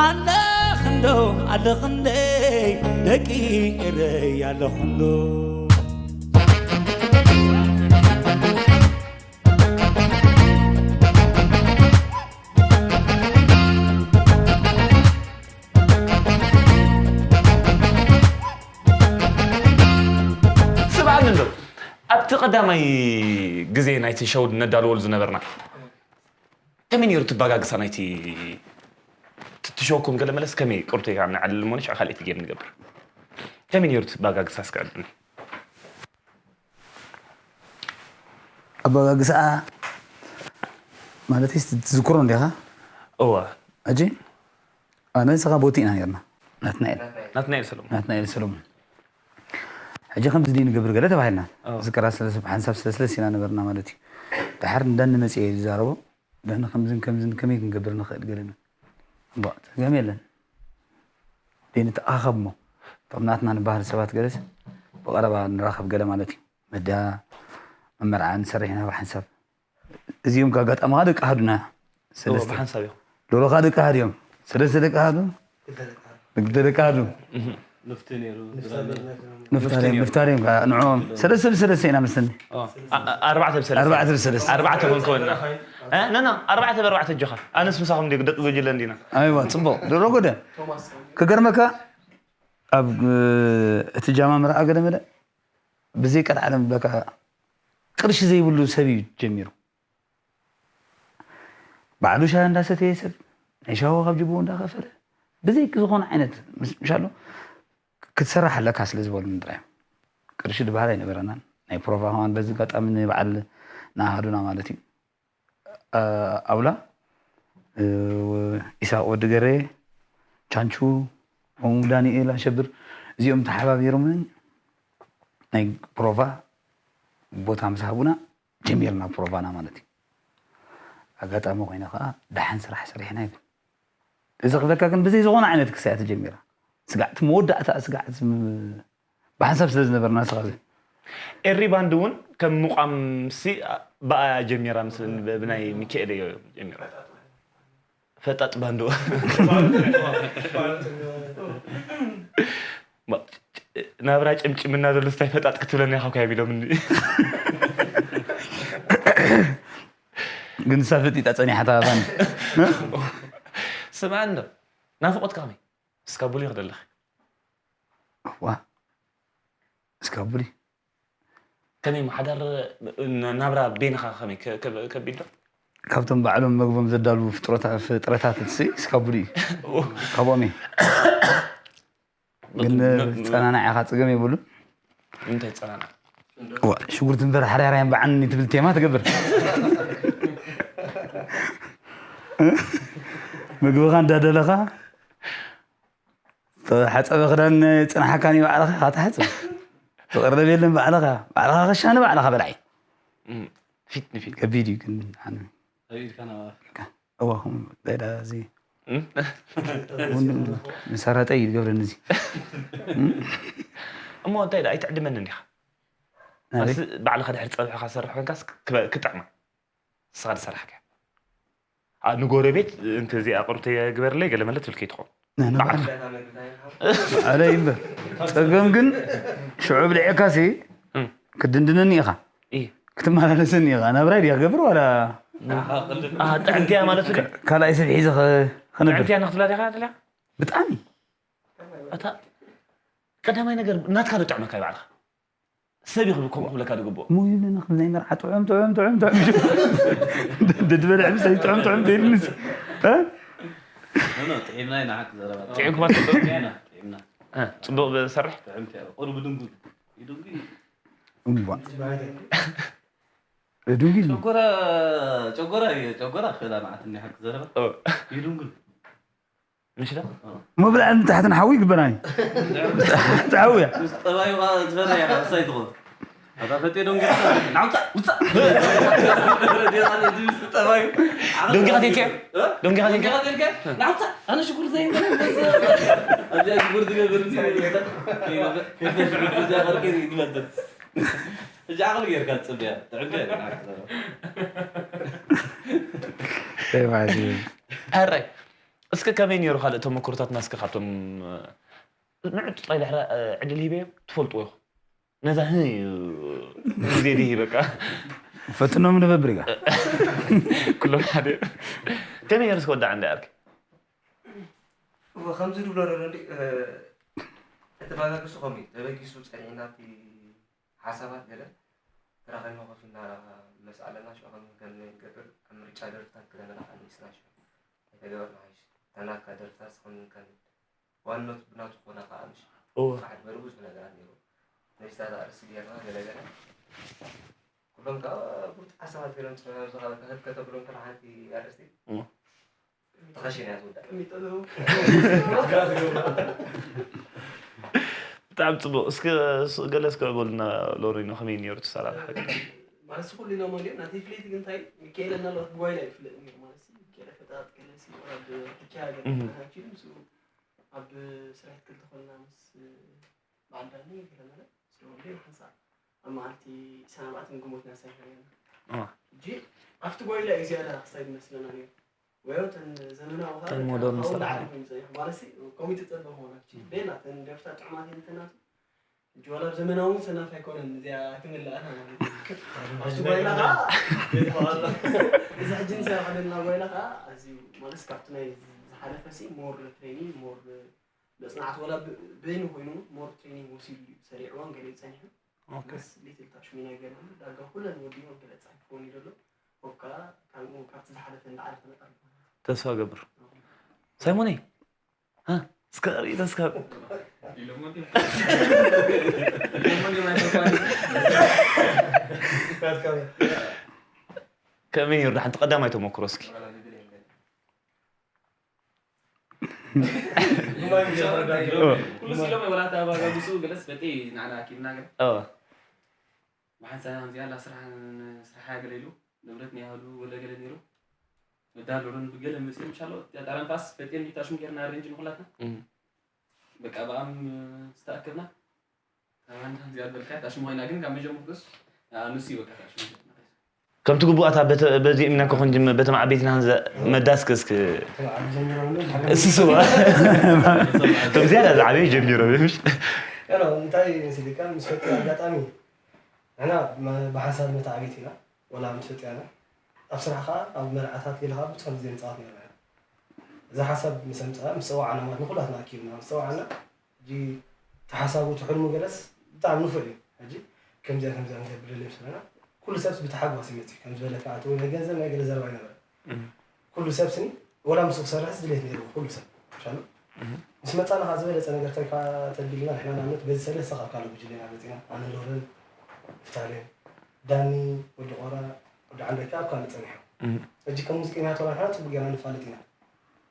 ኣለኽንዶ ኣለኽንደይ ደቂ ኤረይ ኣለኽንዶ። ስምዓኒ እንዶ ኣብቲ ቀዳማይ ግዜ ናይቲ ሸው ነዳልወሉ ዝነበርና ከመይ ነይሩ እቲ ኣባጋግሳ ናይቲ ትትሸወኩም ገለ መለስ ከመይ ቅርቱ ኢኻ ንዓልል እሞ ንሽዑ ካልኣይቲ ጌም ንገብር ከመይ ነይሩ እቲ ኣባጋግሳ እስከ ዕድኒ ኣባጋግሳ ማለት ትዝክሮ እንዲኻ እወ ሕጂ ኣነ ንስኻ ቦቲ ኢና ነርና ናትናኤል ናትናኤል ሰለሙን ናትናኤል ሰለሙን ሕጂ ከምዚ ድዩ ንገብር ገለ ተባሂልና ዝከራ ስለሰብ ሓንሳብ ስለስለስ ኢና ነበርና ማለት እዩ ድሓር እንዳንመፅእ እየ ዝዛረቦ ዳን ከምዝን ከምዝን ከመይ ክንገብር ንኽእል ገለ እምባእ ፀገም የለን ደይ ንተኣኸብ እሞ እቶም ናትና ንበሃል ሰባት ገለስ ብቐረባ ንራኸብ ገለ ማለት እዩ መዳ መመርዓ ንሰርሕ ኢና ብሓንሳብ እዚኦም ኣጋጣሚ ከዓ ደቂ ሃዱና ሰለስተ ብሓንሳብ እዮም ዶሮ ከዓ ደቂ ሃዱ እዮም ሰለስተ ደቂ ሃዱ ክልተ ደቂ ሃዱ ንፍቲ ነይሩ ንፍታሌም ንፍታሌም ከዓ ንዕኦም ሰለስተ ብሰለስተ ኢና መስለኒ ኣርባዕተ ብሰለስተ ኣርባዕተ ብሰለስተ ኣርባዕተ ኮንከወና ነና ኣርባዕተ ብኣርባዕተ እጆኻ ኣነስ ምሳኹም ዲ ደቂ ጉጅለ እንዲና ኣይዋ ፅቡቅ ዶሮ ጎደ ክገርመካ ኣብ እቲ ጃማ ምርኣ ገለ መለ ብዘይ ቀልዓለም በቃ ቅርሺ ዘይብሉ ሰብ እዩ ጀሚሩ ባዕሉ ሻሂ እንዳሰተየ ሰብ ናይ ሻሂ ካብ ጅቡኡ እንዳኸፈለ ብዘይ ዝኾነ ዓይነት ምሻሎ ክትሰርሕ ኣለካ ስለ ዝበሉኒ ጥራይ ቅርሺ ድበሃል ኣይነበረናን ናይ ፕሮቫ ከማን በዚ ኣጋጣሚ ንበዓል ንኣሃዱና ማለት እዩ ኣውላ ኢሳቅ ወዲ ገሬ ቻንቹ ዳንኤል ኣሸብር እዚኦም ተሓባቢሮምን ናይ ፕሮቫ ቦታ ምስ ሃቡና ጀሚርና ፕሮቫና ማለት እዩ ኣጋጣሚ ኮይነ ከዓ ደሓን ስራሕ ሰሪሕና ይብል እዚ ክብለካ ግን ብዘይ ዝኾነ ዓይነት ክሳያ ተጀሚራ ስጋዕቲ መወዳእታ ስጋዕቲ ብሓንሳብ ስለ ዝነበርና ንስኻ እዚ ኤሪ ባንድ እውን ከም ምቋም ሲ ብኣያ ጀሚራ ምስ ብናይ ሚካኤል እዮ ጀሚራ ፈጣጥ ባንዶ ናብራ ጭምጭምና ዘሎ ስታይ ፈጣጥ ክትብለና ኢኻ ኮያ ቢሎም ግን ንሳ ፈጢጣ ፀኒሓታ ባን ስምዓ እንዶ ናፍቆት ከመይ እስካ ቡሊ ክደለኺ ዋ እስካ ቡሊ ከመይ ሓዳር ናብራ ቤንኻ ከመይ ከቢድ ዶ ካብቶም ባዕሎም መግቦም ዘዳልዉ ፍጥረታት ሲ እስካ ቡሊ ካብኦም ግን ፀናናዕ ኢኻ ፅገም የብሉ እንታይ ፀናናዕ ሽጉርቲ እምበር ሓርያርያን በዓኒ ትብል ቴማ ትገብር ምግብኻ እንዳደለኻ ሓፀበ ክዳን ፅንሓካኒ ባዕልኻ ኢኻ ትሓፅብ ዝቕረብ የለን ባዕልኻ ባዕልኻ ከሻኒ ባዕልኻ በልዓይ ፊት ንፊት ከቢድ እዩ ግን ኣቢድካ ናብ ኣፍካ እዋ ዳ እዚ መሳራጠይ ይገብረኒ እዚ እሞ እንታይ ኣይትዕድመኒ እንዲኻ ባዕልኻ ድሕሪ ፀብሕኻ ሰርሕ ኮንካስ ክጥዕማ ንስኻ ዝሰራሕካ ንጎረቤት እንተዚኣ ቅርተ ግበርለይ ገለ መለ ትብል ከይትኾን ኣረ ይምበር ፀገም ግን ሽዑ ብልዕካሲ ክትድንድነኒ ኢኻ ክትመላለሰኒ ኢኻ ናብራይ ድያ ክገብር ዋላ ጥዕምትያ ማለት ካልኣይ ሰብ ሒዘ ክነብር ጥዕምትያ ንክትብላ ዲኻ ትብላ ብጣዕሚ እታ ቀዳማይ ነገር ናትካ ዶ ጥዕመካ ይባዕልኻ ሰብ ይኽብል ከምኡ ክብለካ ዝግብኦ እሞ ይብለና ከም ናይ መርዓ ጥዑም ጥዑም ጥዑም ጥዑም ደድበለ ዕብሰይ ጥዑም ጥዑም ተይልንስ ጥዒምና ኢና ሓቂ ዘረባ ጥዒምኩማ ጥዒምና ጥዒምና ፅቡቅ ዝሰርሕ ጥዕምቲ ቁሩብ ድንጉል ይድንጉል እዋ ድንጉል ጨጎራ ጨጎራ እዩ ጨጎራ ክእላ ንዓት እኒ ሓቂ ዘረባ ይድንጉል ምሽ ዶ ምብላዕን ታሕትን ሓዊ ይግበራኒ ተሓውያ ምስ ጠባዩ ዝፈራ እያ ሳይ ትኾን ኣታ ፈጤ ዶንጊ ናውፃ ውፃ ጠባዩ ዶንጊ ቀቲልከ ዶንጊ ቀቲልከ ናውፃ ኣነ ሽጉር ዘይበላ ሽጉር ዝገብር ይመጥር እዚ ዓቕሊ ጌርካ ትፅብያ ጥዕምቲ ኣራይ እስከ ከመይ ነይሩ ካልእ ተመክሮታትና እስከ ካብቶም ንዑ ጥራይ ድሕሪ ዕድል ሂበዮ ትፈልጥዎ ኢኹም ነዛ ህ ግዜ ድሂ በቃ ፈትኖም ንበብር ኢኻ ኩሎም ሓደ ከመይ ነይሩ እስከ ወዳዕ እንዳ ኣርክ እወ ከምዚ ዝብሎ ዘሎ እንዲ እቲ ባዛግሱ ከምኡ እዩ ተበጊሱ ፀኒዕና እቲ ሓሳባት ገለ ተራኺብና ኮፍ ኢልና መስኣለና ሽዑ ከም ከም ንገብር ኣብ ምርጫ ደርፍታት ክለመና ቀኒስና ሽዑ ኣይተገበርና ሓይሽ ተናካ ደርፍታት ከም ከም ዋኖት ብናቱ ኮና ከዓ ምሽ እወ ሓደ በሪ ብዙሕ ነገራት ነይሩ ነሽታት ኣርእስቲ ጌርና ገለገለ ኩሎም ከዓ ብርቱዕ ሓሳባት ገይሮም ዝኸበካ ከተብሎም ከላ ሓንቲ ኣርእስቲ እወ ተኸሺና እያ ትውዳእ ብጣዕሚ ፅቡቅ እስከ ገለ እስከ በሉና ሎሪኖ ከመይ ነይሩ ትሰራርሓ ማለት ኩሉ ኢሎም ኣልዮም ናተይ ፍለይቲ ግን እንታይ ሚካኤል እናለዋት ብጓይላ ይፍለጥ ነይሩ ማለት ሲ ሚካኤል ፈጣጥ ገለ ሲ ኣብ ትኪያ ገለ እህ። ተናታችን ምስ ኣብ ስራሕ ክልተ ኮልና ምስ በዓል ዳኒ ገለ ማለት ስለወንዴ ሓንሳ ኣብ መዓልቲ ሰናብኣትን ግሞት ናሳይ ነርና ሕጂ ኣብቲ ጓይላ እዩ ዝያዳ ክሳይ ዝመስለና ነይሩ ወዮ ተን ዘመናዊ ተን ሞደርን ስራሕ። ማለት ኮሚቴ ፀበ ሆና ቤላ ተን ደርፍታት ጥዑማት የንተናቱ ሕጂ ዋላ ኣብ ዘመናዊ እውን ሰናፍ ኣይኮነን እዚኣ ትምልኣና ማለት እዩ። ኣብቲ ጓይላ ከዓ እዚ ሕጂ ንሳ ከደልና ጓይላ ከዓ ኣዝዩ ማለት ካብቲ ናይ ዝሓለፈ ሲ ሞር ትሬኒንግ ሞር መፅናዕቲ ዋላ በይኑ ኮይኑ ሞር ትሬኒንግ ወሲዱ እዩ ሰሪዕዋን ገለ እዩ ፀኒሑ ስ ሊትል ታሽሚ ናይ ገለ ዳርጋ ኩለን ወዲቦም ገለ ፃሒፍዎን እዩ ዘሎ ኦካ ካብኡ ካብቲ ዝሓለፈ እንዳዓለ ክመጣ ተስፋ ገብር ሳይሞነይ ሃ፣ እስከ ርኢ ተስካ ከመይ ነይሩ ሓንቲ ቀዳማይ ተመክሮ እስኪ ኩሉ ሲሎም ወላ ተባጋግሱ ገለስ በቂ ንዓና ኣኪብና ገለ እ፣ ብሓንሳብ እዚኣ ላ ስራሕ ስራሕ ገለ ኢሉ ንብረት ናይ ሃሉ ወለ ገለ ነይሩ መዳል ዑሩን ብገለ መፅኡ ምሻሎ እዚኣ ጣራ ንፋስ ፈጤን ቢታሽም ጌርና ሬንጅ ንኩላትና እም። በቃ ብኣም ዝተኣከብና ታባንዳ እዚኣ በልካ ታሽም ኮይና ግን ካብ መጀመርቶስ ንሱ እዩ በቃ ታሽም ከምቲ ግቡእ ኣታ በዚ እምና ክኾን ጅም በቶም ዓበይትና ንዘ መዳስከ እስክ እስስዋ እቶም ዝያዳ ዝዓበዩ ጀሚሮም እዮም እንታይ ምስልካ ምስ ፈጢ ኣጋጣሚ ንሕና ብሓንሳብ መተዓቢት ኢና ወላ ምስ ፈጢኣና ኣብ ስራሕ ከዓ ኣብ መርዓታት ገለ ከዓ ብዙሕ ግዜ ንፃወት ነርና ኢና እዚ ሓሳብ ምስ ኣምፅኣ ምስ ፀዋዕና ማለት ንኩላትና ኣኪብና ምስ ፀዋዕና ሕጂ ተሓሳቡ ትሕልሙ ገለስ ብጣዕሚ ንፉዕ እዩ ሕጂ ከምዚኣ ከምዚኣ ንገብር ደልዮም ስለና ኩሉ ሰብስ ብተሓጓስ ይመፅእ ከም ዝበለካ ኣተ ወይ ናይ ገንዘብ ናይ ገለ ዘረባ ኣይነበረ ኩሉ ሰብ ስኒ ወላ ምስኡ ክሰርሕስ ድሌት ነይርዎ ኩሉ ሰብ ሻሉ ምስ መፃና ከዓ ዝበለፀ ነገር እንታይ ከዓ ተቢልና ንሕና ንኣብነት በዚ ሰለስተ ካብ ካልእ ጉጅለ ኢና መፂና ኣነ ሎረን ፍታሌን ዳኒ ወዲ ቆራ ወዲ ዓንደካ ኣብ ካልእ ፀኒሖም ሕጂ ከም ሙዚቀኛታት ወላ ንሕና ፅቡቅ ጌርና ንፋለጥ ኢና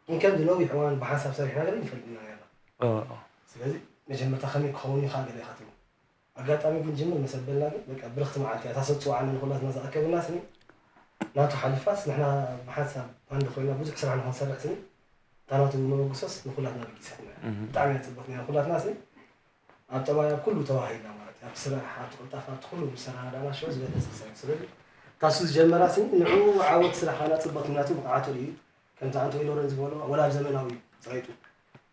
ግን ከምዚ ነዊሕ እዋን ብሓንሳብ ሰሪሕና ገለ ይፈልጥና ነርና ስለዚ መጀመርታ ከመይ ክኸውን ኢኻ ገለ ኢኻ ትብል ኣጋጣሚ ግን ጅምር መሰበልና ግን በቃ ብርኽቲ መዓልቲ እያ እታ ሰብ ፅዋዕና ንኩላትና ዝኣከብና ስኒ ናቱ ሓሊፋስ ንሕና ብሓንሳብ ባንድ ኮይና ብዙሕ ስራሕ ንክንሰርሕ ስኒ እታ ናቱ መበግሶስ ንኩላትና በጊሳትና እያ ብጣዕሚ እያ ፅቡቅ ነያ ኩላትና ስኒ ኣብ ጠባይ ኣብ ኩሉ ተዋሂድና ማለት እዩ ኣብ ስራሕ ኣብ ቅልጣፍ ኣብቲ ኩሉ ዝሰራና ዳና ሽዑ ዝበለፀ ሰብ ስለዚ ታሱ ዝጀመራ ስኒ ንዑ ዓወት ስራሕ ካና ፅቡቅ ናቱ ብቅዓቱ ርዩ ከምቲ ኣንቶኒ ሎረን ዝበሎ ወላ ኣብ ዘመናዊ እዩ ፀቂጡ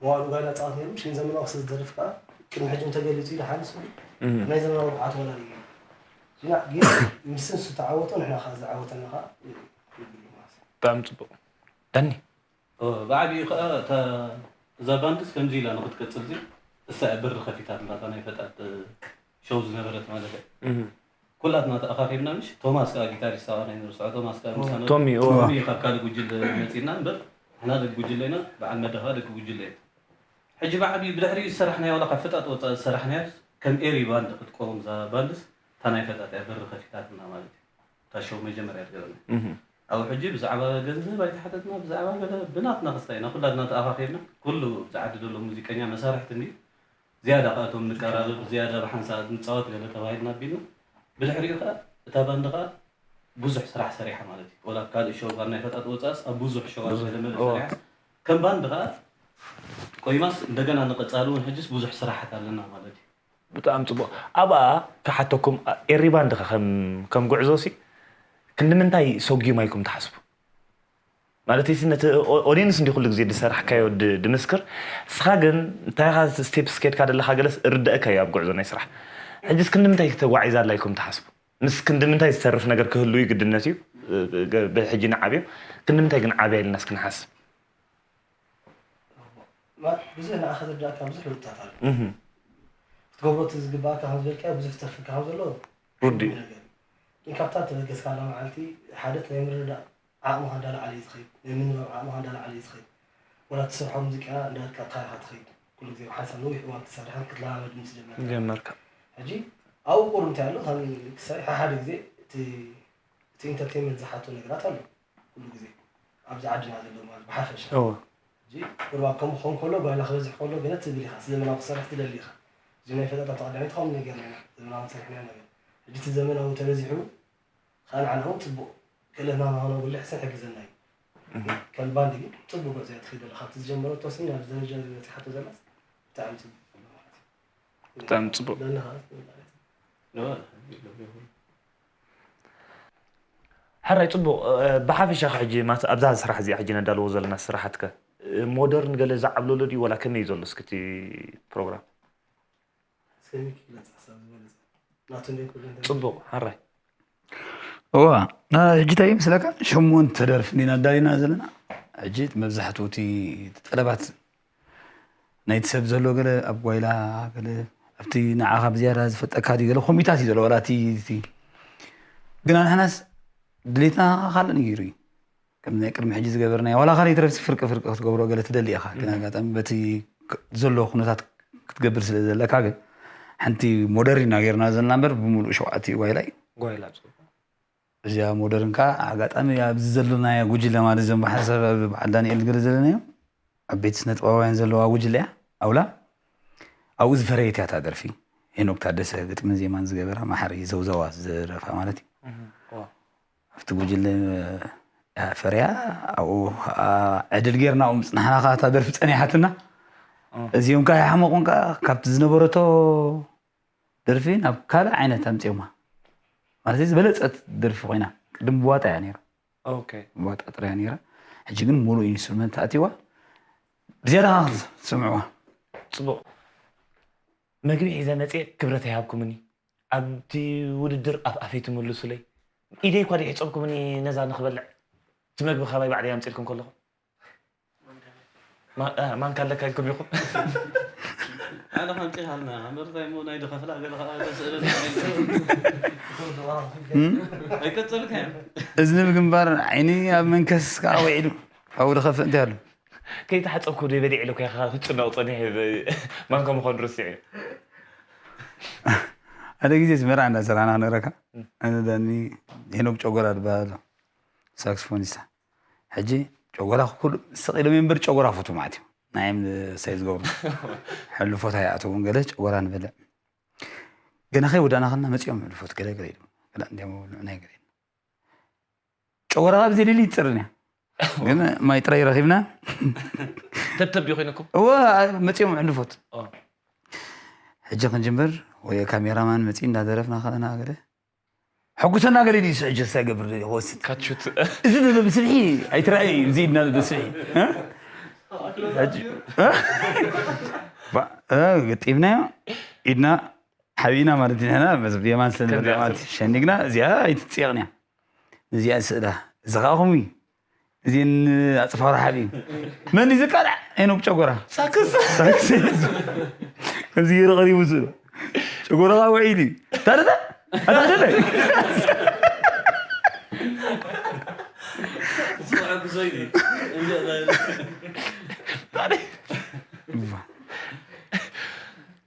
መዋሉ ጋይላ ፃወት ነይሩ ሽን ዘመናዊ ክስ ዝደርፍ ከዓ ቅድሚ ሕጂ እንተገሊፁ ኢሉ ሓንስ ናይ ዘመናዊ ብቅዓት ወላ ርዩ ኢና ግን ምስን ሱ ተዓወቶ ንሕና ከዓ ዝዓወተና ከዓ ይብል እዩ ማለት እዩ ብጣዕሚ ፅቡቅ ዳኒ ብዓብዩ ከዓ እዛ ባንድስ ከምዚ ኢላ ንክትቀፅል ዚ እሳ እያ በሪ ከፊታት እላታ ናይ ፈጣጥ ሸው ዝነበረት ማለት እያ ኩላትና ተኣኻኺብና ምሽ ቶማስ ከዓ ጊታሪስት ኣባና ይንርስዖ ቶማስ ከዓ ምሳና ቶሚ እዎ። ቶሚ ካብ ካልእ ጉጅለ መፂና እምበር ንሕና ደቂ ጉጅለ ኢና በዓል መደ ከዓ ደቂ ጉጅለ እዩ ሕጂ ብዓብዩ ብድሕሪኡ ዝሰራሕናዮ ዋላ ካብ ፈጣጥ ወፃኢ ዝሰራሕናዮ ከም ኤሪ ባንድ ክትቆም እዛ ባንድስ እታ ናይ ፈጣጥ እያ በሪ ከፊታትና ማለት እዩ እታ ሸው መጀመርያ ትገብርና ኣብኡ ሕጂ ብዛዕባ ገንዘብ ኣይተሓተትና ብዛዕባ ገለ ብናትና ክስታይ ኢና ኩላትና ተኣኻኺብና ኩሉ ዝዓዲ ዘሎ ሙዚቀኛ መሳርሕቲ እንድዩ ዝያዳ ከኣቶም ንቀራረብ ዝያዳ ብሓንሳእ ንፃወት ገለ ተባሂልና ኣቢልና ብድሕሪኡ ከዓ እታ ባንድ ከዓ ብዙሕ ስራሕ ሰሪሓ ማለት እዩ ወላ ካልእ ሸው ካብ ናይ ፈጣጥ ወፃእስ ኣብ ብዙሕ ሸዋት ገለ መለ ሰሪሓስ ከም ባንድ ከዓ ቆይማስ እንደገና ንቀፃሊ እውን ሕጅስ ብዙሕ ስራሓት ኣለና ማለት እዩ ብጣዕሚ ፅቡቅ ኣብኣ ክሓተኩም ኤሪ ባንድ ከ ከም ጉዕዞ ሲ ክንዲ ምንታይ ሰጉማ ኢልኩም ትሓስቡ ማለት ሲ ነቲ ኦዲንስ እንዲ ኩሉ ግዜ ዝሰራሕካዮ ድምስክር። እስኻ ግን እንታይ ኻ ስቴፕስ ከድካ ዘለኻ ገለስ እርደእካ እዩ ኣብ ጉዕዞ ናይ ስራሕ። ሕጅስ ክንዲ ምንታይ ተጓዒዛ ኣላ ኢልኩም ትሓስቡ? ምስ ክንዲ ምንታይ ዝተርፍ ነገር ክህሉ እዩ ግድነት እዩ። ብሕጂ ንዓብዮ ክንዲ ምንታይ ግን ዓብያ ኢልና እስክንሓስብ። ብዙሕ ንኣኻ ዝርዳእካ ብዙሕ ርድታት ኣሎ ክትገብሮ እቲ ዝግባእካ ከም ዝበልካዮ ብዙሕ ዝተርፍካ ከም ዘሎ ርዱእ ነገር ግን ካብታ ተበገስካላ መዓልቲ ሓደ ናይ ምርዳእ ዓቕምኻ እንዳለዓለ እዩ ዝኸይድ ናይ ምንባብ ዓቕምኻ እንዳለዓለ እዩ ዝኸይድ ወላ ትሰርሖ ሙዚቃ እንዳልቀቕካ ኢኻ ትኸይድ ኩሉ ግዜ ብሓንሳብ ነዊሕ እዋን ክትሰርሕን ክትለማመድ ምስ ጀመርካ ጀመርካ ሕጂ ኣብኡ ቁሩብ እንታይ ኣሎ ከም ክሳይ ሓሓደ ግዜ እቲ እቲ ኢንተርቴንመንት ዝሓቶ ነገራት ኣሎ ኩሉ ግዜ ኣብዚ ዓድና ዘሎ ማለት ብሓፈሻ እወ ሕጂ ቁሩብ ኣብ ከምኡ ክኸውን ከሎ ጓይላ ክበዝሕ ከሎ ገለ ትብል ኢኻ ዘመናዊ ክሰርሕ ትደሊ ኢኻ እዚ ናይ ፈጠጣ ተቐዳሚት ከምኡ ነገር ኢና ዘመናዊ ሰሪሕና ነገር ሕጂ እቲ ዘመናዊ ተበዚሑ ከኣ ንዓና እውን ፅቡቕ ክእለትና ንኸነጉልሕ ስን ሕግዘና እዩ ከም ባንድ ግን ፅቡቅ ጉዕዞ እያ ትኸይድ ዘለካ ኣብቲ ዝጀመረቶ ስኒ ናብዚ ደረጃ እዚ በፂሓቶ ዘላስ ብጣዕሚ ፅቡቅ ዘሎ ማለት እዩ ብጣዕሚ ፅቡቅ ለለካ ማለት እዩ ሕራይ ፅቡቅ ብሓፈሻ ሕጂ ኣብዛ ስራሕ እዚኣ ሕጂ ነዳልዎ ዘለና ስራሓትከ ሞደርን ገለ ዝዓብለሎ ድዩ ወላ ከመይ እዩ ዘሎ እስክቲ ፕሮግራም ሰሚክ ይግለፅ ሓሳብ ዝበለፀ ናቱ እንደ ኩለን ፅቡቅ ሕራይ እዋ ሕጂ እንታይ ምስለካ ሸሞንተ ደርፊ እንዲና ኣዳሊና ዘለና ሕጂ መብዛሕትኡ እቲ ጠለባት ናይቲ ሰብ ዘሎ ገለ ኣብ ጓይላ ገለ ኣብቲ ንዓኻ ብዝያዳ ዝፈጠካ ድዩ ገለ ኮሚታት እዩ ዘሎ ዋላ እቲ እቲ ግን ኣንሕናስ ድሌትና ካልእ ነጊሩ እዩ ከም ናይ ቅድሚ ሕጂ ዝገበርናዮ ዋላ ካልእ ትረፍሲ ፍርቂ ፍርቂ ክትገብሮ ገለ ትደሊ ኢኻ ግን ኣጋጣሚ በቲ ዘሎ ኩነታት ክትገብር ስለ ዘለካ ግን ሓንቲ ሞደርን ኢና ገይርና ዘለና እምበር ብምሉእ ሸውዓተ እዩ ጓይላ እዩ ጓይላ ፅቡቅ እዚኣ ሞደርን ከዓ ኣጋጣሚ ኣብዚ ዘሎናዮ ጉጅለ ማለት እዞም ብሓንሳብ ኣብ በዓል ዳንኤል ገለ ዘለናዮ ኣብ ቤት ስነ ጥበባውያን ዘለዋ ጉጅለ እያ ኣውላ ኣብኡ ዝፈረየት እያ እታ ደርፊ ሄኖክ ታደሰ ግጥምን ዜማን ዝገበራ ማሕሪ ዘውዘዋ ዝደረፋ ማለት እዩ ኣብቲ ጉጅለ ፈርያ ኣብኡ ከዓ ዕድል ጌርና ኣብኡ ምፅናሕና ከዓ እታ ደርፊ ፀኒሓትና እዚኦም ከዓ ይሓመቑን ከዓ ካብቲ ዝነበረቶ ደርፊ ናብ ካልእ ዓይነት ኣምፅኦማ ማለት ዝበለፀት ደርፊ ኮይና ቅድም ብዋጣ እያ ነይራ ኦኬ ብዋጣ ጥራያ ነይራ ሕጂ ግን ሙሉእ ኢንስትሩመንት ኣትዋ ብዝያዳ ከዓ ክትስምዕዋ ፅቡቅ መግቢ ሒዘ መፅየ ክብረት ኣይሃብኩምኒ ኣብቲ ውድድር ኣፍ ኣፈይ ትምልሱለይ ኢደይ እኳ ደይሕፀብኩምኒ ነዛ ንክበልዕ እቲ መግቢ ካባይ ባዕለይ ኣምፅልኩም ከለኹ ማንካ ኣለካ ኢልኩም ኢኹም ኣነ ከምፂኻልና መርታይ ሞ ናይ ድኸፍላ ገለ ከዓ ተስእለና ኣይቀፀልካ እዮም እዝኒ ብግንባር ዓይኒ ኣብ መንከስ ከዓ ውዒሉ ካብኡ ድኸፍእ እንታይ ኣሎ ከይተሓፀብኩ ደይ በሊዕ ኢለ ኮይካ ክጭነቕ ፀኒሐ ማንካ ምዃኑ ረሲዐ ሓደ ግዜ ዝመርዓ እንዳሰራና ክነግረካ ኣነ ዳኒ ሄኖክ ጨጎራ ዝበሃል ኣሎ ሳክስፎኒስታ ሕጂ ጨጎራ ኩሉ ስቕ ኢሎም እዮም እምበር ጨጎራ ፈትዉ ማለት እዩ ናዮም ሳይ ዝገብሩ ሕልፎት ኣይኣተውን ገለ ጨጎራ ንበልዕ ገና ከይወዳእና ከለና መፂኦም ሕልፎት ገለ ገለ ኢሎም ገለ እንዲኦም ንዕናይ ገለ ኢሎም ጨጎራ ካብ ዘይደሊ ይፅርን እያ ግን ማይ ጥራይ ረኺብና ተብተብ ዲዩ ኮይነኩም እወ መፂኦም ሕልፎት ሕጂ ክንጅምር ወይ ካሜራማን መፂ እንዳደረፍና ከለና ገለ ሕጉሰና ገለ ድዩ ሕጂ ዝሳይ ገብር ክወስድ ካትሹት እዚ ዘሎ ብስብሒ ኣይትረኣይ እዚ ኢድና ዘሎ ብስብሒ ገጢምናዮ ኢድና ሓቢእና ማለት ኢና ብየማን ስለንበለ ማለት ሸኒግና እዚኣ ኣይትፅየቕን እያ እዚኣ ስእላ እዚ ከዓ ከምኡ እዩ እዚን ኣፅፋሩ ሓቢኡ መን እዩ ዝቃላዕ ሄኖክ ጨጎራ ሳክስ ሳክስ ከምዚ ገይሩ ቀሪቡ ዝእሎ ጨጎራ ከዓ ውዒሉ እዩ ታደታ ኣታደለ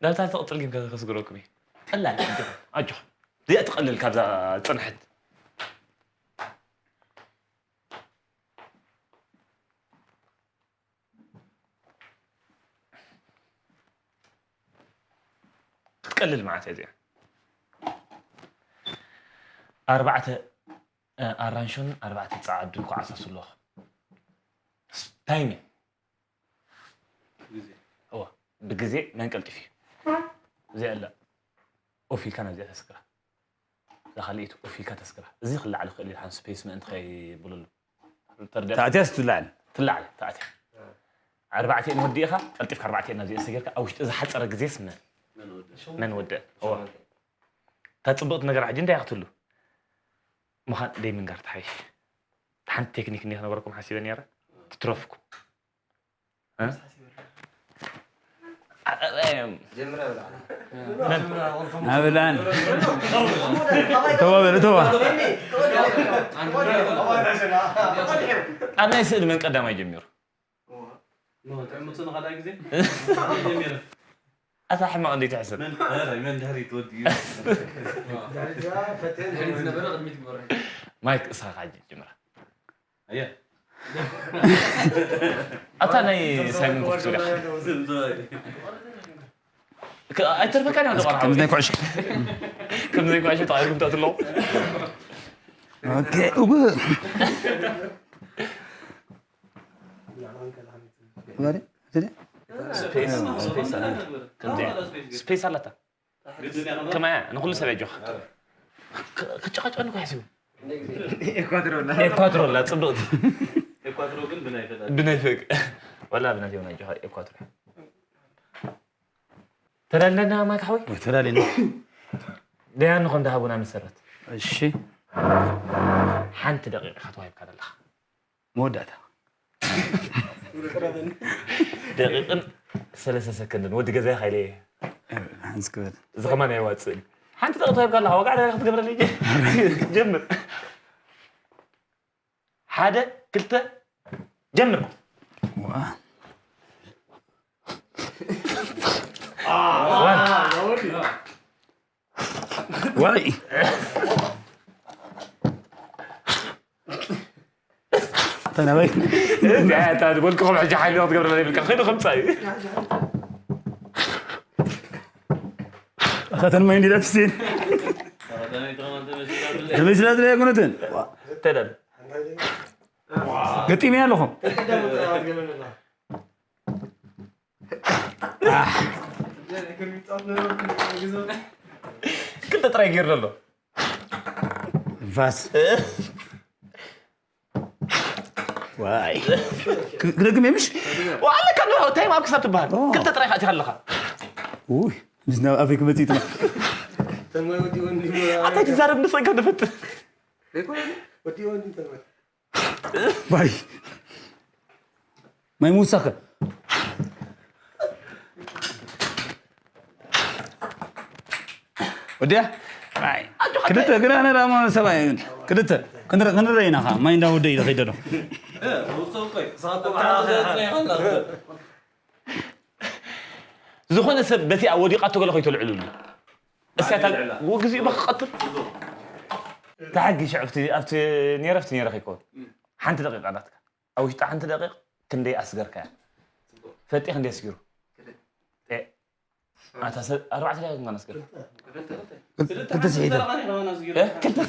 ናብታ ትቕፅል ግን ከስግረኩም እዩ ቀላል ኣጆኹም ኣጆኹም እዚኣ ትቐልል ካብዛ ፅንሕት ክትቀልል ማለት እያ እዚኣ ኣርባዕተ ኣራንሾን ኣርባዕተ ፃዓዱን ኳዓሳሱ ኣለኹ ታይሚ ብግዜ መን ቀልጢፍ እዩ እዚኣ ኣላ ኦፊልካ ናብዚኣ ተስግራ እዛ ካልኣይቲ ኦፊልካ ተስግራ እዚ ክለዓል ክእል ሓን ስፔስ ምእንቲ ከይብልሉ ተኣትያስ ትላዓል። ትላዓል ተኣትያ ኣርባዕቲኤን ወዲእኻ ቀልጢፍካ ኣርባዕቲኤን ናብዚኤን ሰጊርካ ኣብ ውሽጢ ዝሓፀረ ግዜስ መን መን ወደእ? እዋ እታ ፅብቕቲ ነገር ሕጂ እንታይ ክትህሉ ምዃን ደይ ምንጋር ትሓይሽ። ሓንቲ ቴክኒክ እኒኣ ክነገረኩም ሓሲበ ነይረ። ትትረፍኩም ናብላን እተዋ በል እተዋ ኣብ ናይ ስእሊ መን ቀዳማይ ጀሚሩ? ጥዕምቱ ንካልኣይ ግዜ ኣታ ሕማቕ እንዴት ይሕሰብ? መን ድሕሪት ወዲኡ ዝነበረ ቅድሚት ግበረ ማይክ እሳ ካጅ ጀምራ ኣየ ኣታ ናይ ሳይሞን ኮፍቱ ዳ ኣይተርፈካን እዮም ተቋርሓ ከምዚ ናይ ኩዕሾ ከምዚ ናይ ኩዕሾ ተቓሪኩም ተትለው ኦኬ እው ስፔስ ኣላታ ከማያ ንኩሉ ሰብ ያጆኻ ክጨቃጨቀኒ እኮ ሓሲቡ ኤኳትሮላ ጽብቕቲ ኤኳትሮ ግን ብናይ ፈጣሪ ብናይ ፈቅ ወላ ብናት የሆነ ያጆኻ ኤኳትሮ ተዳልለና ማይክ ሓወይ ተዳሊና ደያን ንኾን ዳሃቡና መሰረት እሺ ሓንቲ ደቂቕ ኢኻ ተዋሂብካ ዘለኻ መወዳእታ ደቂቕን ሰለስተ ሰከንድን ወዲ ገዛይ ካይለ ሓንስ ክበል እዚ ከማን ኣይዋፅእን ሓንቲ ደቂቕ ተዋሂብካ ኣለኻ ወጋዕ ደቂቕ ክትገብረለይ ጀምር ሓደ ክልተ ጀምር ዋ ዋይ ተነበይ እታ ዝበልክኹም ሕጂ ሓይሊ ክትገብረለይ ይብልካ ከይዱ ከምፃ እዩ ከተን ማይ እንዲዳ ትስቴን ተመሲላት ናይ ኣይኮነትን ተደል ገጢመያ ኣለኹ ክልተ ጥራይ ገይሩ ዘሎ ፋስ ዋይ ክደግም የምሽ ዋለ ካብ ታይም ኣብ ክሳብ ትበሃል ክልተ ጥራይ ካእቲኻ ኣለኻ ውይ ምስ ናብ ኣፈይ ክመፅእ ይጥማ ኣታይ ትዛረብ ንሰይ ካብ ንፈት ባይ ማይ ምውሳኸ ወዲያ ክልተ ግራ ነዳ ሰብኣይ ክልተ ክንረ ክንረ ኢና ኻ ማይ እንዳ ወደ ኢለ ከይደዶ ዝኾነ ሰብ በቲ ኣብ ወዲቓቶ ገለ ከይተልዕሉሉ እስያታ ግዜኡ በክቐትል ተሓጊ ሽዕፍቲ ኣብቲ ነረፍቲ ነረ ከይከውን ሓንቲ ደቂቃ ናትካ ኣብ ውሽጢ ሓንቲ ደቂቕ ክንደይ ኣስገርካያ ፈጢ ክንደይ ኣስጊሩ ኣታ ሰብ ኣርባዕተ ደቂቕ እንኳን ኣስገር ክልተ ስሒተ ክልተ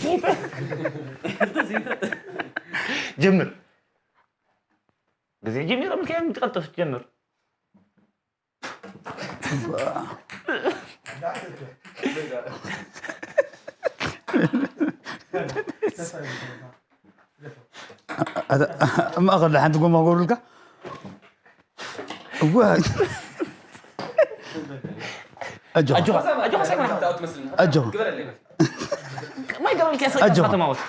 ስሒተ ጀምር ግዜ ጀሚሮም ከ ትቀልጥፍ ጀምር ማእኸል ሓንቲ ጎማ ክገብሩልካ እዋ ኣጆኻ ኣጆኻ ሳይሞን ኣጆኻ ማይ ገበልክ ያሰ ኣጆኻ ከተማወት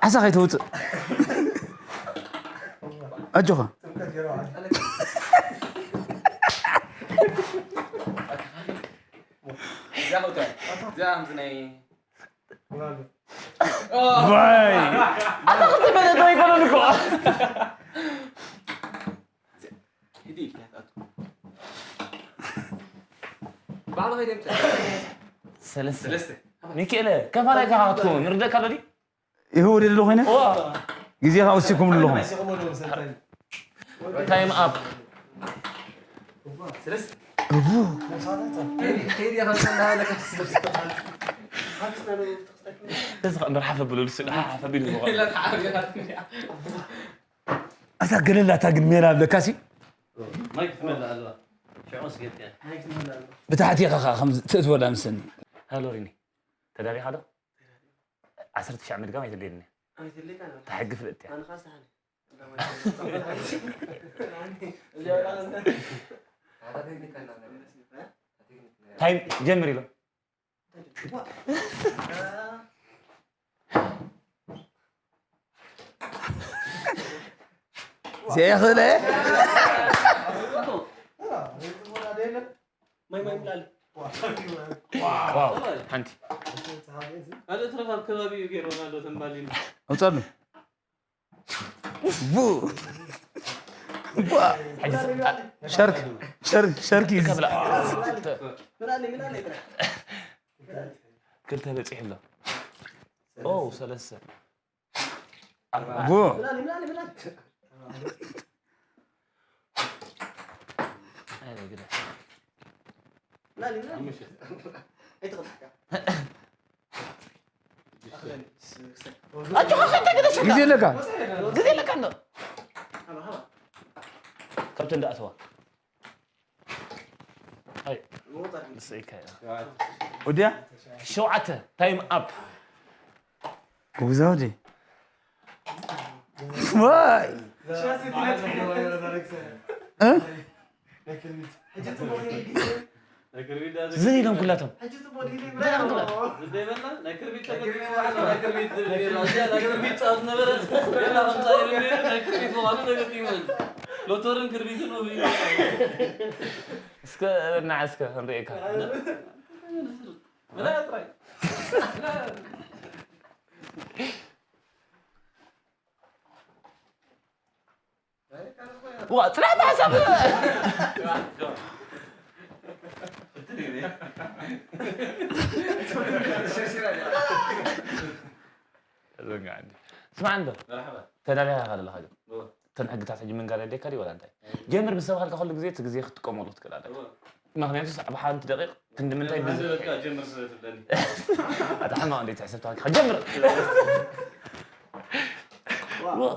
ዓሳ ከይተውፅእ ኣጆኻ ኣታ ክልተ በለዶ ኣይኮነን እኮ ሰለስተ ሚካኤለ ከፋላይ ካኻ ክትከውን ንርደካ ኣሎ ድዩ ይህው ደሎ ኮይነ ዋ ግዜ ካብ ወሲኩም ኣለኹም ታይም ኣፕ እቡ እዚ ከ እንድር ሓፈ ብሉ ልሱ ሓፈ ቢሉ ዝኸ ኣታ ገለላ ኣታ ግን ሜላ ኣለካሲ ማይክ ትመልእ ኣለዋ ሽዑስ ገጥያ። ብታሕቲ ኢኻ ኸዓ ከም ትእትወላ ምስኒ። ሃሎ ሪኒ፣ ተዳሊኻ ዶ? ዓሰርተ ትሽዓተ ምድጋም ኣይትድልየኒ። ኣይትድልየካ ዶ? እታ ሕጊ ፍልጥቲ እያ። ኣነ ኸዓ ስሓኒ። እዚኣ ኸዓ ስሓኒ። ታይም ጀምር ኢሎም። ዘይኽእለ። ማይ ማይ ምላል። ዋው፣ ሓንቲ። ካልእ ትረፍ ኣብ ከባቢ እዩ ገይርዎ ኣሎ ተንባሊሉ። ኣውፀሉ። ቡ። ቡ። ሕጂ ሸርክ፣ ሸርክ፣ ሸርክ እዩ። ከብላ። ምላል፣ ምላል ይብላ። ክልተ በፂሑ ኣሎ። ኦ፣ ሰለስተ። ኣርባዕተ። ቡ። ምላል፣ ምላል፣ ምላል። ኣይ፣ ግዳ። ምላል፣ ምላል። ኣይትቕጣዕ። ኣጆኻ፣ ከይተ ግደሽ። ግዜ ኣለካ። ግዜ ኣለካ እንዶ። ሃባ፣ ሃባ። ካብቲ እንዳኣተዋ። ኣይ፣ ንስኢካ እያ። ወዲያ? ሸውዓተ፣ ታይም ኣፕ። ጉዛውዲ። ዋይ። እ? ዝን ኢሎም ኩላቶም። ዝን ኢሎም ኩላቶም። ሎተርን ክርቢትን ወ እስከ እና እስከ ክንርእየካ። ምና ጥራይ። ዋ፣ ጥራሕ ብሓሳብ። ዘንጋዕኒ። ስማዕ እንዶ። መርሓባ። ተዳሊኻ ኢኻ ዘለኻ ግን። እዎ። እተን ሕግታት ሕጂ ምንጋር የድልየካ ድዩ ወላ እንታይ? ጀምር ምስ ተባሃልካ ኩሉ ግዜ እቲ ግዜ ክትጥቀመሉ ትኽእል ኣለካ። እዎ። ምኽንያቱ ሳዕ ብሓንቲ ደቂቕ ክንዲ ምንታይ ጀምር፣ ብዝ- ሃንደበትካ ጀምር ስለ ትብለኒ። ኣታ ሕማቕ እንዴት ሕሰብ ተባልካ ጀምር።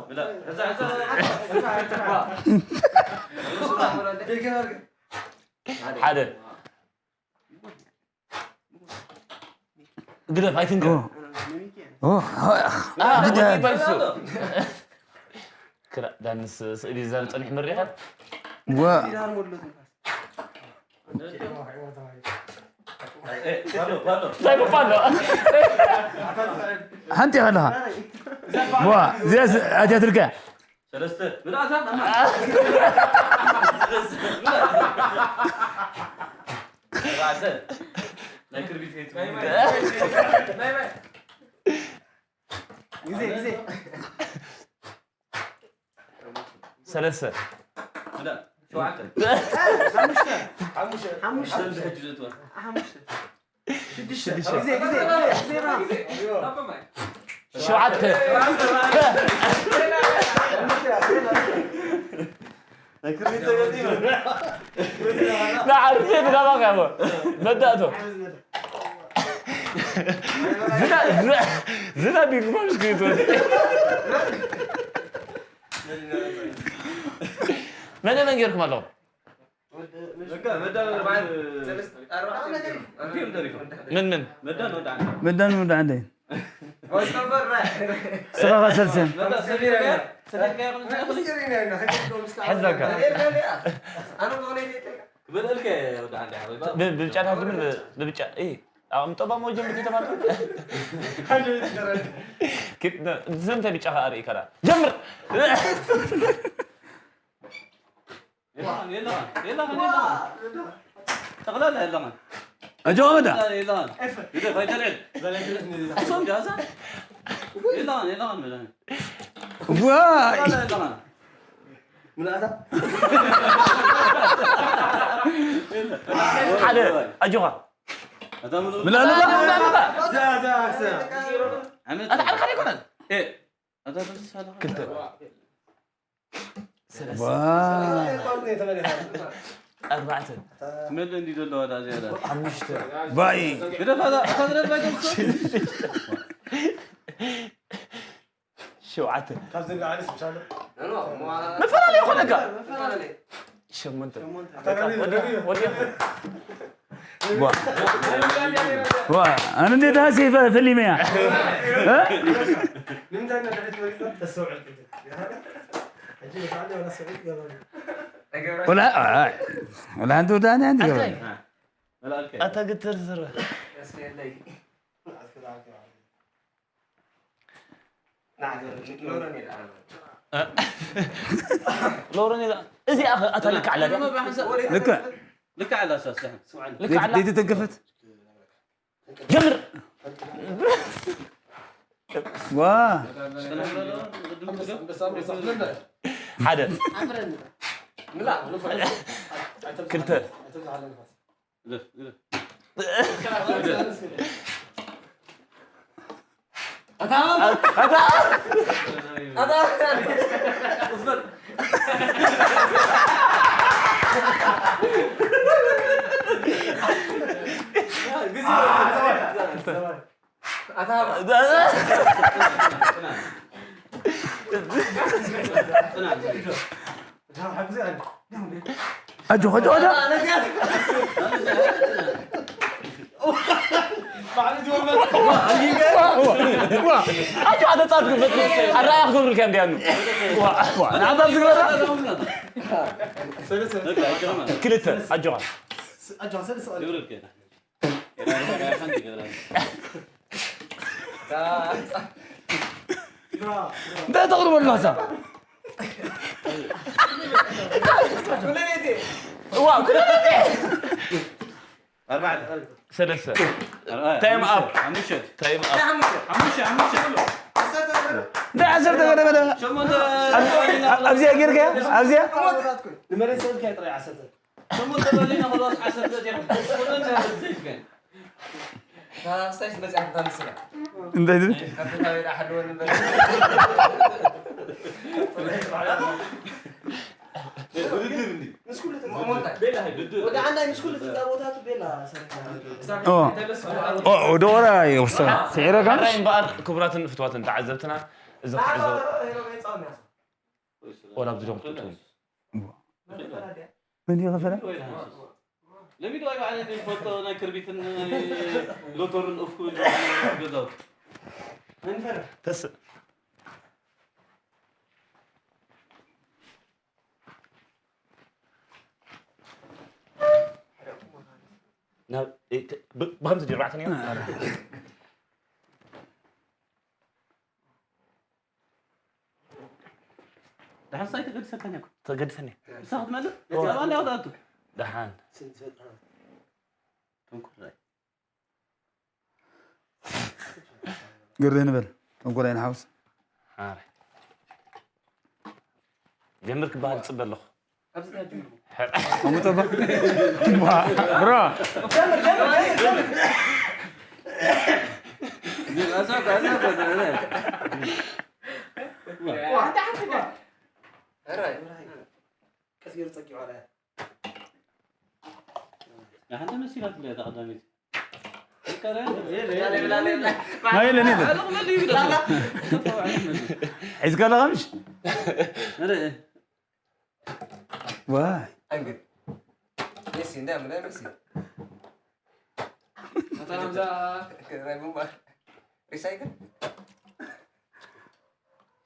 ብላ፣ ሕዛ፣ ሕዛ፣ ሕዛ፣ ሕዛ። ሓደ። ግደፍ፣ ኣይትንከር። ኦ። ኦ፣ ኦ፣ ኣ፣ ግደፍ። ይበልሱ። ክላ-፣ ዳንስ ስእሊ ዘር ጸኒሕ ምሪኻ? ዋ። ፓሎ፣ ፓሎ። እንታይ ምባል ነው? ሓንቲ ኢኻ ኣለኻ። ዋ፣ እዚኣ ስ-፣ ኣትያ ትልከ። ሰለስተ። ብልኣታ፣ ማማ። ኣርባዕተ። ናይ ክርቢት ቤት። ናይ ማይ። ናይ ማይ። ግዜ፣ ግዜ። ሰለስተ። ብላ። ሸውዓተ። ሓሙሽተ። ሓሙሽተ። ሓሙሽተ። ሰለስተ ሕጂ ዘእትዋ። ሓሙሽተ። ሽዱሽተ። ሽዱሽተ። ግዜ፣ ግዜ፣ ግዜ፣ ግዜ፣ ባ። ሸውዓተ። ናይ ክርቢት ተገጢሙ። ንዓርፌ ንጋባኻ እሞ። መዳእቶ። ዝና-፣ ዝና-፣ ዝና ቢግባም ስክሪት ወዲ። መን መን ጌርኩም ኣለኹም? በቃ፣ መዳን ኣርባዕተ፣ ሰለስተ፣ ኣርባዕተ። ክልቲኦም ተሪፎም። ምን ምን? መዳን ወዲ ዓንደ። መዳን ወዲ ዓንደ። ወይ ተንበር፣ ራ። ስኻ ኸሰልሰ። መዳን ሰፊርካ፣ ሰፊርካ ይኹን ትኽእል። ሕዝ በቃ። ኣነ ብሆነ ይጠይቅ። ክበልዕልከ ወዲ ዓንደ፣ ሓወይ፣ ባ። ብ-፣ ብብጫ ትሃጅምን ብ-፣ ብብጫ፣ እይ። ኣቕምጦ ባሞ ጀምር ከተባለ። ሓደ ቤት ይደረግ። ክት-፣ ነ-፣ ስለምንታይ ብጫ ኸኣ ርእይ ከራ? ጀምር! የለኻን፣ የለኻን፣ የለኻን፣ የለኻን። ጠቕላላ የለኻን። ኣጆኻ መዳ። የለኻን። ግደፍ፣ ኣይተልዕል። ኣይሶም ዳዛ። የለኻን፣ የለኻን፣ መድሃኒ። ዋይ! ጠቕላላ የለኻን። ምልኣታ? ሓደ፣ ኣጆኻ። ኣታ ምሉ-፣ ምልኣታ? ምልኣታ? ዛ፣ ዛ፣ ዛ። ዓመት ኣታ ዓርካ ኣይኮነን። ኤ፣ ኣታ ተንሳለኻ። ክልተ። ሰለስተ። ዋ። ኣርባዕተ። ትመልእ እንዲ ዘለዋ ዳ ዝያዳ። ሓሙሽተ። ባይ። ግደፋ፣ ኣታ፣ ኣታ ግደፋ፣ ግደፋ። ሸውዓተ። ካብዚ ንላዕሊ ስብሻሎ። መፈላለዩ ይኾነካ። መፈላለዩ። ሸ-፣ ሸሞንተ። ወዲ ወዲ ዋ ኣነ እንዴት ሀሴ ፈሊመያ ንምንታይ ነዳሒት መሪፅና ተስተውዕል ቅድም ሕጂ ንፍዓለ ወላ ሰብዒት ገበሩ ወላ ወላ እንተ ወዳኒ ኣንቲ ገበሩ ኣታ ግትር ዝረ ያስፈለይ ሎረን እዚኣ ኣታ ልክ ዓላ ድያ? ልክዕ ልክ ዓላ ሳስሕ ስምዓኒ ልክ ዓላ ዘይተተንከፈት ጀምር ዋ ሓደ ክልተ ኣጆ ኣጆ ኣጆ ኣጆ ኣተጻት ግበት ኣራያ ክገብር ከም ዲያኑ ንዓባብ ዝግበራ ክልተ ኣጆኻ እንታይ ተቕርበሉ ሃሳብ እዋ ኩለለቴ ሰለስተ ታይም ኣፕ ታይም ኣፕ እንታይ ዓሰርተ ገለ በለ ኣብዚኣ ጌርካ ኣብዚኣ ንመሬት ሰብካ ጥራይ ዓሰርተ ثم تبلينا خلاص حسب ذاتي كلنا زيت كان ሳይስ መፅኣ ተምስላ እንታይ ትብል ካብታ ቤላ ሓለወ ንበር ውድድር እንዲ ምስ ኩሉ ተፃወታ ቤላ ሃይ ውድድር ወደ አንድ ምስ ኩሉ ተፃወታቱ ቤላ ሰርካ ኦ ኦ ወደ ወራ ይወስድ ስዒረ ጋር ራይ እምበኣር ክቡራትን ፍትዋትን ተዓዘብትና እዚ ክትዕዘቡ ወላ ኣብዚ ዶም ትእትዉ መን ይኸፈለ ለሚዶ ኣይባዕለ ዝፈልጦ ናይ ክርቢትን ናይ ሎተርን ኦፍ ክብል ገዛውቲ መንፈር ተስእ ናብ ብከምዚ ድርባዕትን እዩ ደሓን ሳይ ተገድሰካን እኮ ተገድሰኒ ንሳ ክትመልእ እዋ። ዛባ እንዲ ኣውጣቱ ደሓን ተንኩራይ ግርህ ንበል ተንኮላይ ንሓውስ ሓራይ ጀምር ክበሃል ጽበ ኣለኹ ኣብዚ ጋር ጅምሩ ተሙጠባ ብሮ ኣዛ ኣዛ ኣዛ ቀስ ገይሩ ጸጊዑ ኣለ ንሓንቲ መሲላት ብላ ተቐዳሚት ናይ የለን የለን ሒዝካ ኣለኻ ምሽ ዋይ ኣንግድ ሜሲ እንዳ ምዳ ሜሲ ኣታ ናብዛ ናይ ምንባር ሪሳይክል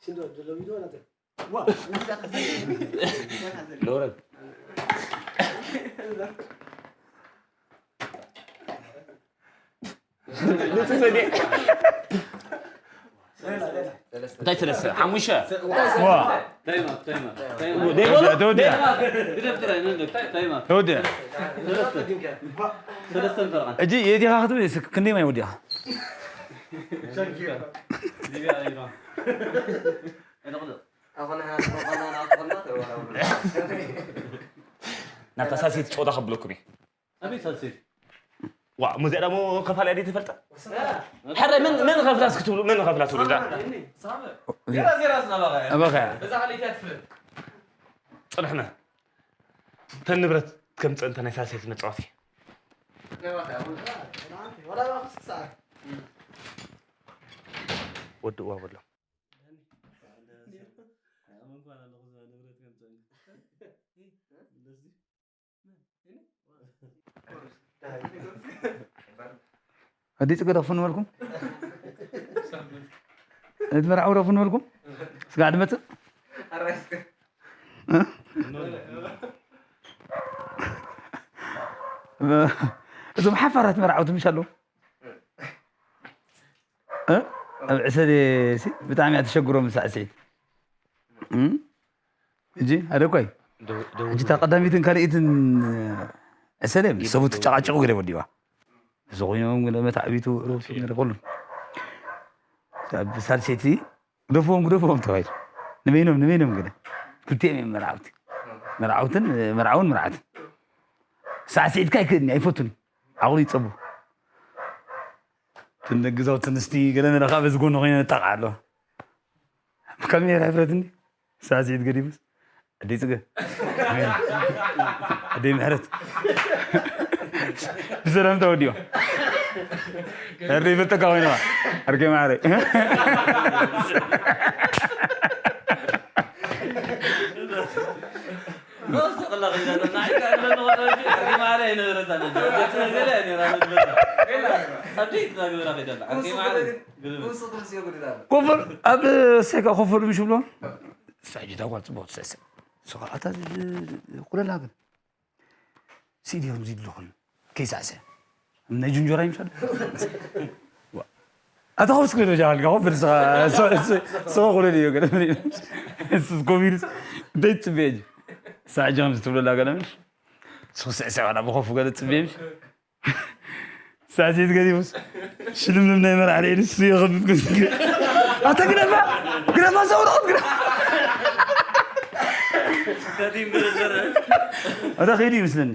ሽንዶ ደሎ ቪዲዮ ናተ ሎረን እንታይ ሰለስተ ሓሙሽተ ዋ ታይማ ታይማ ተወዲያ ተወዲያ ግደፍ ጥራይ ነንደ ታይማ ተወዲያ ሰለስተ ፈርቓ እጂ የዲኻ ክትብል ክንደይ ማይ ወዲኻ ሊብያ ኢራ ኣኾነ ሓና ኣኾና ኣኾና ተወራው ናብታ ሳልሴት ጸወታ ከብለኩም እዩ ኣበይ ሳልሴት ዋ ሙዚያ ደሞ ከፋል ያዲ ትፈልጠ ሕረ ምን ምን ከፍላስ ክትብሉ ምን ከፍላስ ትብሉ ዳ ዜራ ዜራ ዝነበረ ኣባኻ እዛ ሓለይታ ትፍልጥ ጽንሕና ተን ንብረት ከም ጸንተ ናይ ሳልሴት መጻወቲ ወዲ እዋ በሎ ኣዲ ጽገ ደኽፉ ንበልኩም? እቲ መርዓዊ ደኽፉ ንበልኩም? ስጋዕ ድመጽእ? እ? እዞም ሓፋራት መርዓውቲ ምሽ ኣለዉ? እ? ኣብ ዕሰለ ሲ ብጣዕሚ እያ ተሸግሮም ሳዕስዒት። እም? ሕጂ ሓደ እኮ እዩ። ደው-፣ ደው-፣ ሕጂ እታ ቀዳሚትን ካልኣይትን ዕሰለ ምስ ሰብኡት ትጨቃጨቁ ገለ ወዲዋ። እዚ ኮይኖም ገለ መታዕቢቱ ርእሱ ገለ ኩሉ። ኣብ ሳልሰይቲ ግደፍዎም፣ ግደፍዎም ተባሂሉ። ንበይኖም፣ ንበይኖም ገለ። ክልቲኦም እዮም መርዓውቲ። መርዓውትን፣ መርዓውን መርዓትን። ሳዕስዒትካ ኣይክእልን፣ ኣይፈቱን። ዓቕሉ ይጸቡ። ትንግዛው ትንስቲ ገለ መለ ከዓ በዚ ጎኒ ኮይነ ነጣቕዓ ኣለዋ። ካብ ሜራ ይፍረትኒ። ሳዕስዒት ገዲፉስ። ኣደይ ጽገ። ኣደይ ምሕረት። ብሰላምታ ወዲኦ። ኣደይ ይፈልጠካ ኮይነዋ። ኣርገ ማዕረ። ኮፈር ኣብ ሰካ ኮፈር ምሽ ብሎ ሳጅዳ ጓል ጽቡቅ ትሰስዕ። ሰኻ ኣታ ኩለላ ግን ሲዲ ከም ዝድልኹን ከይሳዕሰ ናይ ጅንጆራ ይምሰል። ኣታ ኸውስ ክዶ ጃል ጋው ብርሳ ሰኻ ኩለል እዩ ገለ። እሱ ኮሚኒስ ደይ ጽቤጅ ሳጅ ከም ዝትብለላ ገለ ምሽ። ስኽስዕ ሰባና ብኸፉ ገለ ጽቤ ምሽ። ሳዕስዒት ገዲፉስ ሽልምልም ናይ መርዓ ርኤ ንሱ ይኸብብ ግን ኣታ ግደፋ፣ ግደፋ፣ ዘውረቑት ግደፋ። ኣታ ከይዱ ይመስለኒ።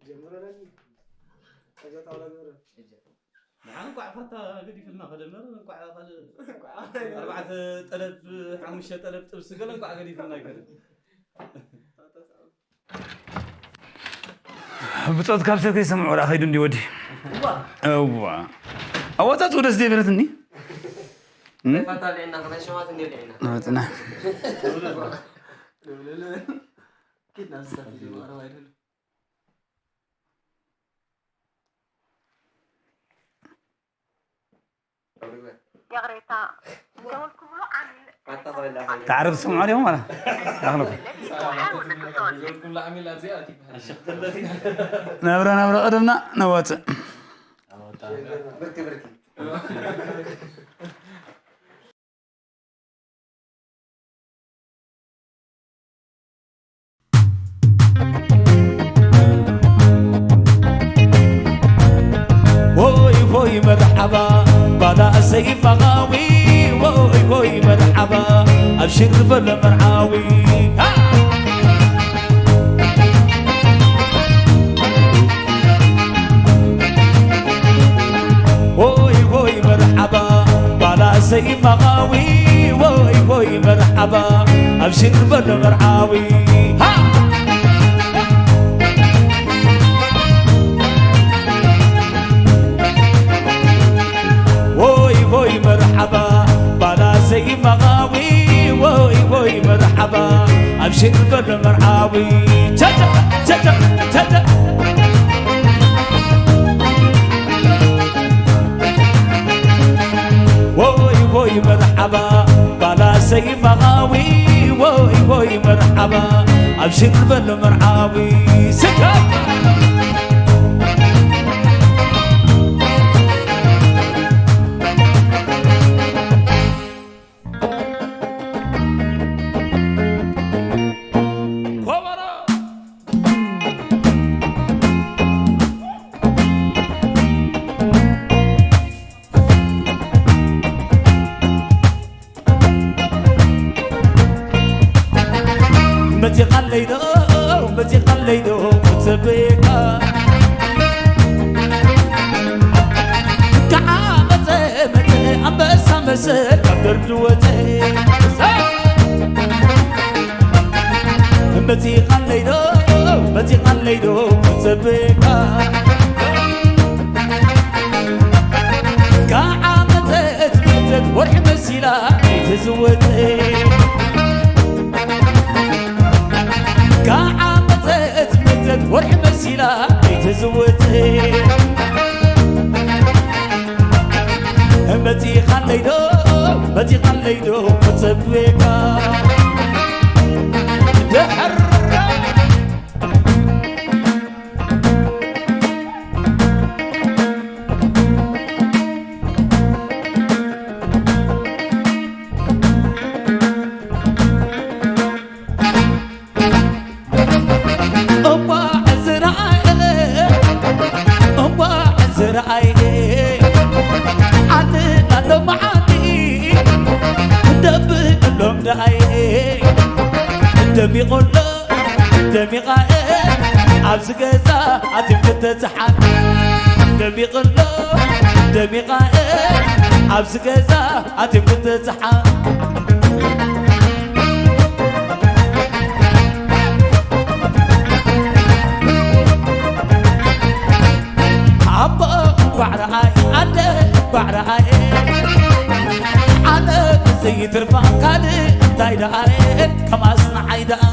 ጀምረናል። እዛ ጣውላ ገበረ። ንዓን እንኳዕ ፋታ ገዲፍልና ከደመር እንኳዕ ካልእ ኣርባዕተ ጠለብ ሓሙሽተ ጠለብ ጥብሲ ገለ እንኳዕ ገዲፍልና ይከደ። ብጾት ካብ ሰብ ከይሰምዑ ደኣ ከይዱ እንዲ ወዲ። እዋ። ኣወጻጽኡ ደስ ዘይበለትኒ። እም? ፋታ ልዕና፣ ከመይ ሸዋት እንዲ ልዕና። ናወጽና። ኪድ ናብ ዝሳት እዩ፣ ማዕረብ ኣይደለም። ይቕሬታ፣ ዝደወልኩምሉ ዓሚል ተዓረብ ትሰምዑ ኣለኹም ማለት። ኣኽለኩም። ናብራ ናብራ ቀደምና ነዋፅእ። ሆይ ሆይ መርሓባ ባላ እሰይ መቓዊ፣ ሆይ ሆይ መርሓባ ኣብሽር በሎ መርዓዊ። ሃ! ሆይ ሆይ መርሓባ ባላሰይ መቓዊ፣ ሆይ ሆይ መርሓባ ኣብሽር በሎ መርዓዊ። ሃ! ሆይ ሆይ መርሓባ ባላሰይ መቓዊ፣ ሆይ ሆይ መርሓባ ኣብሽር በሎ መርዓዊ። ቸቸ ቸቸ ቸቸ። ሆይ ሆይ መርሓባ ባላሰይ መቓዊ፣ ሆይ ሆይ መርሓባ ኣብሽር በሎ መርዓዊ። ስከ መጺኻለይ ዶ፣ መጺኻለይ ዶ፣ ክጽበየካ። ከዓ መጸ፣ መጸ፣ ኣንበሳ መሰል ካብ ደርዲ ወጸ። መጺኻለይ ዶ፣ መጺኻለይ ዶ፣ ክጽበየካ። ከዓ መጸት፣ መጸት፣ ወርሒ መሲላ ኣይትዝወት። ከዓ መጸት መጸት ወርሒ መሲላ ኣይትዝወት። መጺኻለይ ዶ፣ መጺኻለይ ዶ ክጽበየካ ድሕር እምቧ ዝረኣየ፣ እምቧ ዝረኣየ፣ ኣነ ናሎመዓኒ ደብእሎም ደኣየ፣ ደሚቑሎ ደሚቓ እየ ኣብዚ ገዛ ኣትዮም ክትጽሓን። ደሚቕሎ ደሚቓ እየ ኣብዚ ገዛ ኣትዮም ክትጽሓን። ኣቦ እንኳዕ ረኣየ ኣደ እንኳዕ ረኣየ ኣነ ዘይትርፋ ካልእ እንታይ ደኣየ ከም ኣጽናዓይ ደኣ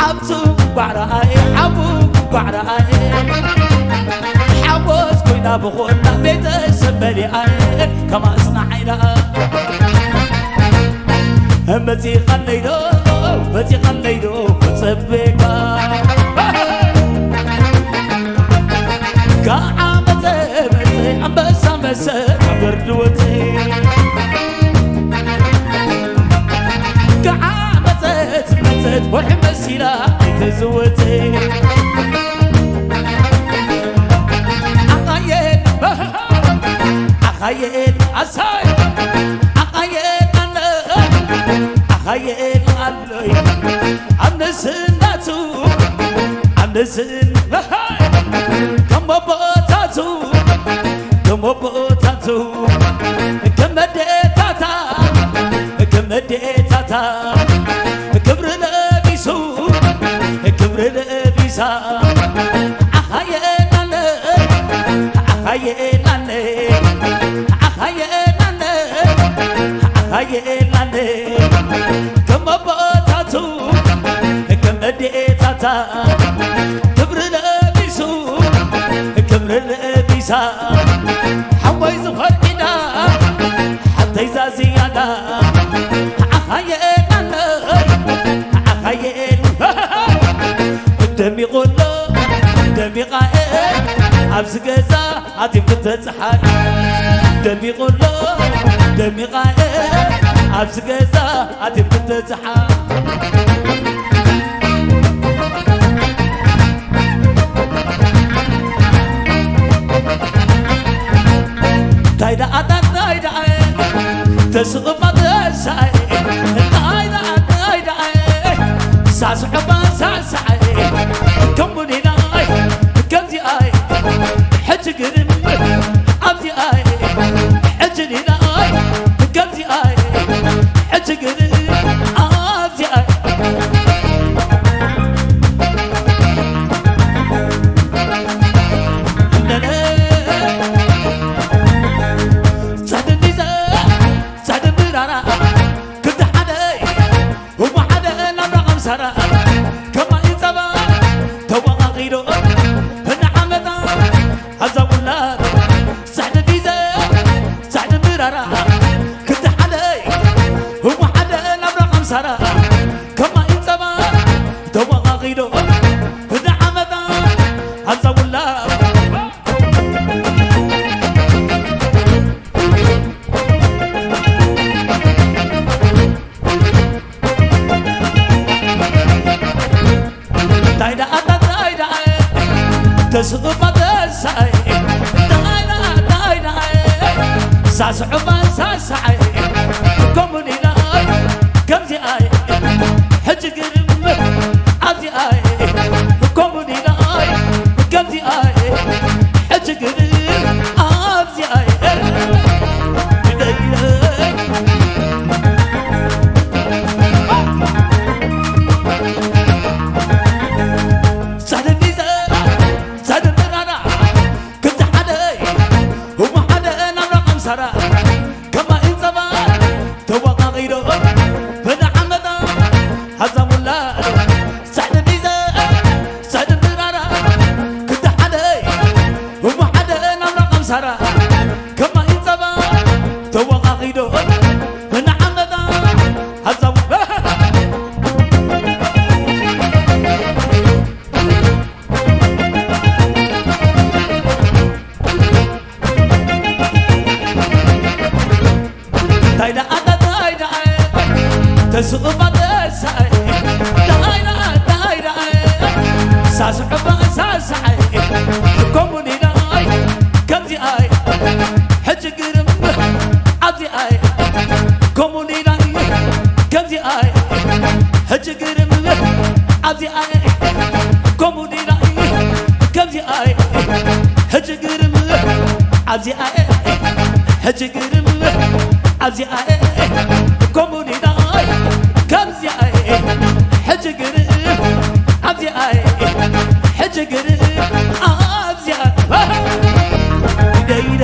ሓብቱ እንኳዕ ረኣየ ሓቡ እንኳዕ ረኣየ ሓጎስ ኮይና ብኾና ቤተሰብ መሊኣየ ከም ኣጽናዓይ ደኣ መጺኻለይ ዶ መጺኻለይ ዶ ክጽበየካ ከዓ መጸ መጸ ኣንበሳ መሰ ኣበርድወት ከዓ መጸት መጸት ወርሒ መሲላ ኣይተዝወት ኣኻየን ኣኻየን ኣሳይ ኣኻየን ኣነ ኣኻየን ኣለይ ኣብ ንስነቱ ኣብ ንስን ከም ኣቦታቱ ከም ኣቦታቱ ከም ኣዴታታ ከም ኣዴታታ ክብሪ ለቢሱ ክብሪ ለቢሳ ዓኻየናለ ዓኻየናለ ዓኻየናለ ዓኻየናለ ከም ኣቦታቱ ከም ኣዴታታ ክብሪ ለቢሱ ክብሪ ለቢሳ ሓወይ ዝኾርዒዳ ሓተይ ዛዝያዳ ዓኻየናለ ዓኻየን ደሚቑሎ ደሚቓ እየ ኣብዚ ገዛ ኣትዮም ክተጽሓን ደሚቑሎ ደሚቓ እየ ኣብዚ ገዛ ኣትዮም ክተጽሓን እንታይ ደኣ እንታይ ደኣ ተስቕማ ተሳኢ እንታይ ደኣ እንታይ ደኣ ሳስዕባ ሳሳኢ ከምኡ ዲናይ ከምዚኣይ ሕጂ ግርም ኣብዚኣይ ሕጂ ዲናይ ከምዚኣይ ሕጂ ግርም ኣብዚኣይ ሳስዑባ ሳሳዓይ ከምኡ ዲናይ ከምዚኣይ ሕጂ ግርም ኣብዚኣይ ከምኡ ዲናይ ከምዚኣይ ሕጂ ግርም ኣብዚኣይ ሓዛሙላ ሳዕድን ሒዘ ሳዕድን ድራራ ክልተ ሓደ እሞ ሓደ ናብ ላቐም ሳራ ከማይ ጸባ ተወቓቒዶ ንዓመታ ሓዛሙላ እንታይ ደኣ እንታይ ደኣ ተስቕፋ ተሳኢ እንታይ ደኣ እንታይ ደኣ ሳስዕባ ሳሳዓይ ኮሙኒዳይ ከምዚኣይ ሕጂ ግርም ኣብዚኣይ ኮሙኒዳይ ከምዚኣይ ሕጂ ግርም ኣብዚኣይ ኮሙኒዳይ ከምዚኣይ ሕጂ ግርም ኣብዚኣይ ሕጂ ግርም ኣብዚኣይ ኮሙኒዳይ ከምዚኣይ ሕጂ ግርም ኣብዚኣይ ሕጂ ግርም ኣብዚኣይ ደይደ